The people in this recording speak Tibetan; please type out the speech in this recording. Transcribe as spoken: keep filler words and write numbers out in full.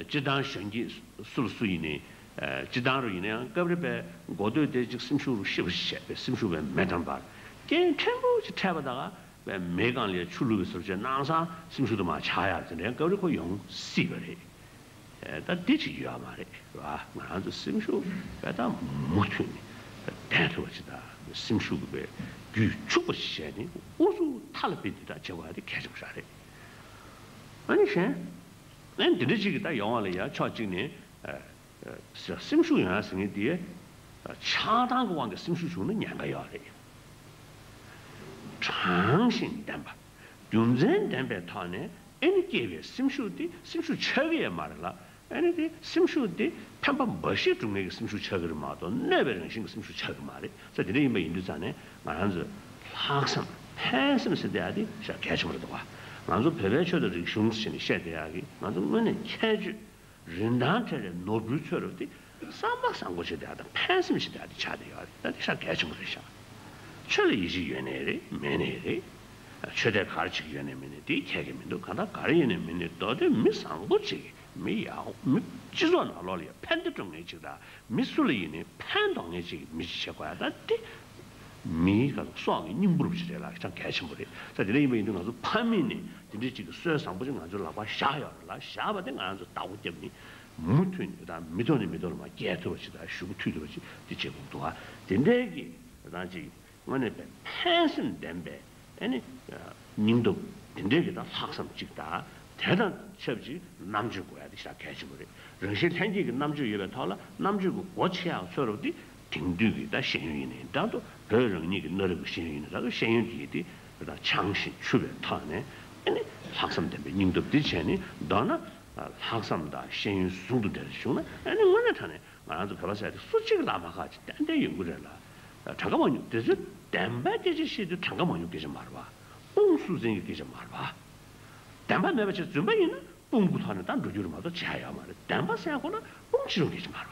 སྤྱིར་བཏང་གཞོན་སྐྱེས་སུ་ལ་སུ་ཡིན་ནའི། ཨ་སྤྱིར་བཏང་རུ་ཡིན་ན་ཡང་སྐབས་རེ་པའི་མགོ་སྟོད་དེ་ཅིག་སེམས་ཤུགས་རུ་ཤི་བ་ཞིག་བྱས་པའི་སེམས་ཤུགས་པའི་མེ་འགྲམ་པར་རྐྱེན་ཕྲན་བུ་ཅིག་འཕྲད་པ་དང་པའི་མེ་གང་ལས་ཆུ་བླུགས་པའི་བཟོ་བྱས་ནང་སང་སེམས་ཤུགས་དུ་མ་ཆག་ཡག་དེ་འདྲའི་སྐབས་རེ་ཁོ་ཡོང་སྲིད་པ་རེད། ད་འདི་ཅིག་ཡོད་མ་རེད་བ། ང་རང་ཚོ་སེམས་ཤུགས་བས་ད་མུ་མཐུད་ནས་བདེན་ཐུབ་པ་ཅིག་དང་སེམས་ཤུགས་བས་རྒྱུད་ཕྱུག་པ་ཞིག་བྱས་ནས་ཨུ་ཚུགས་མཐའ་ལ་ཕེབས་ཏེ་ད་བྱེད་དགོས་ཡ་དེ་གལ་ཆེན་པོ་ཞིག་རེད། ཨ་ནི་གཞན་ཨ་ནི་འདི་འདྲ་ཅིག་གི་ད་ཡོང་བ་ལ་ཡ་ཕྱོགས་གཅིག་ནས་སེམས་ཤུགས་ཡོང་ཡ་ཟེར་མཁན་དེ་ཆགས་སྡང་གི་དབང་གིས་སེམས་ཤུགས་བྱུང་ན་ཉེན་ཁ་ཡོད་རེད། དྲང་ཞིང་བདེན་པ། རྒྱུ་མཚན་ལྡན་པའི་ཐོག་ནས་ཨེ་ནི་སྐྱེས་པའི་སེམས་ཤུགས་དེ་སེམས་ཤུགས་ཆགས་ཀྱི་ཡོད་མ་རེད་ལ། ཨེ་ནི་དེ་སེམས་ཤུགས་དེ་ཕན་པ་འབའ་ཞིག་སྒྲུབ་མཁན་གྱི་སེམས་ཤུགས་ཆགས་ཀྱི་རེད་མ་གཏོགས་གནོད་པའི་རང་བཞིན་གྱི་སེམས་ཤུགས་ཆགས་ཀྱི་མ་རེད། ས་དེ་འདྲ་ཡིན་པ་ཡིན་དུས་ཙང་ནས་ང་རང་ཚོས་ལྷག་བསམ་ཕན་སེམས་ཟེར་བསྡད་ཡ་དེ་ཞེ་དྲག་གལ་ཆེན་པོ་རེད་འདུག་བ། ང་ཚོ་བོད་པའི་ཆོས་དང་རིག་གཞུང་ཟེར་ནས་བཤད་བསྡད་ཡ་གི་ང་ཚོ་དངོས་གནས་ཁྱད་ཆོས། རིན་ཐང་བྲལ་བའི་ནོར་བུའི་ཚོད་རབས་དེ་བསམ་པ་བཟང་པོ་ཞིག་དང་ཕན་སེམས་ཤིག་དང་དེ་ཆགས་བསྡད་ཡོད་རེད། ད་དེ་ཤ་གལ་ཆེན་པོ་རེད་ཤག་ཆོས་ལ་ཡིད་ཆེས་ཡོད་ནའི་རེད་མེད་ནའི་རེད། ཆོས་དད་ག་རེ་བྱེད་ཀྱི་ཡོད་ནའི་མེད་ནའི་དེ་ཁྱད་ཀྱི་མི་འདུག་གང་ལྟར་ག་རེ་ཡིན་ནའི་མིན་ནའི་མདོ་དོན་མི་བཟང་པོ་ཅིག་མི་ཡག་མི་སྤྱི་ཚོགས་ནང་ལོགས་ལ་ཡང་ཕན་བདེ་སྒྲུབ་མཁན་ཅིག་དང་མི་སུ་ལ་ཡིན་ནའི་ཕན་འདོགས་མཁན་ཅིག་མི་ཞིག་བྱེད་དགོས་ཡ་ད་དེ། མིའི་ག་སོགས་ཀྱི་སྙིང་པོ་རུ་ཞིག་རེད་ལ་ཅང་གལ་ཆེན་པོ་རེད། ས་དེ་འདྲ་ཡིན་པ་ཡིན་དུས་ང་ཚོ་ཕ་མེས་ནས་དེ་འདྲའི་ཅིག་གི་སྲོལ་བཟང་པོ་ཅིག་ང་ཚོའི་ལག་པར་བཞག་ཡོད་རེད་ལ། བཞག་པ་དེ་ང་རང་ཚོ་བདག་པོ་བརྒྱབ་ནས་མུ་མཐུད་ནས་དང་མི་ཐོག་ནས་མི་ཐོག་ལ་མར་རྒྱས་ཐུབ་པ་ཅིག་དང་ཞུ་གུ་མཐུད་ཐུབ་པ་ཅིག་དེ་བྱེད་དགོས་འདུག་ཨ། དེ་འདྲའི་གི་རང་ཅིག་དངོས་གནས་པའི་ཕན་སེམས་ལྡན་པའི་ཨ་ནི་སྙིང་སྟོབས་དེ་འདྲའི་གི་དང་ལྷག་བསམ་ཅིག་དང་། དེ་དང་ཆབས་ཅིག་རྣམ་དཔྱོད་དགོས་ཡ་དེ་ཤ་གལ་ཆེན་པོ་རེད། རང་བཞིན་ལྷན་སྐྱེས་ཀྱི་རྣམ་དཔྱོད་ཡོད་པའི་ཐོག་ལ་རྣམ་དཔྱོད་ཀྱི་སྒོ་ཕྱེ་ཡག་ཚོད་རབས་དེ་དེང་དུས་ཀྱི་ད་ཤེས་ཡོན་ཡིན་ནའི་འདྲ་འདུག་བོད་རང་ཉིད་ཀྱི་གནའ་རབས་ཀྱི་ཤེས་ཡོན་ཡིན་ནའི་འདྲ་འདུག་ཤེས་ཡོན་དེ་ཡིན་ཏེ་ད་ཆང་ཞིང་ཆུ་བའི་ཐོག་ནས་ཨེ་ནི་ལྷག་བསམ་ལྡན་པའི་སྙིང་སྟོབས་དེ་བྱས་ནས་མདོར་ན་ལྷག་བསམ་དང་ཤེས་ཡོན་ཟུང་དུ་འབྲེལ་བྱུང་ན་ཨེ་ནི་དངོས་གནས་དྲང་གནས་ང་རང་ཚོ་བོད་པ་ཟེར་ཡ་དེ་སུ་གཅིག་ལ་མ་ཁག་ཅིག་ཏན་ཏན་ཡོང་གི་རེད་ལ། གྲངས་ཀ་མང་ཉུང་དེ་ཚོའི་བདེན་པའི་སྐད་ཆ་བཤད་དུས་གྲངས་ཀ་མང་ཉུང་སྐད་ཆ་མ་རེད་བ། དཔུང་སུ་འཛིན་གྱི་སྐད་ཆ་མ་རེད་བ། བདེན་པ་མེད་པ་ཅིག་རྫུན་པ་ཡིན་ན་དཔུང་གི་ཐོག་ནས་ད་འགྲོ་རྒྱུ་རེད་མ་གཏོགས་བྱ་ཡ་ཡོད་མ་རེད། བདེན་པ་གསལ་དགོས་ན་དཔུང་ཕྱི་རུ་སྐད་ཆ་མ་རེད།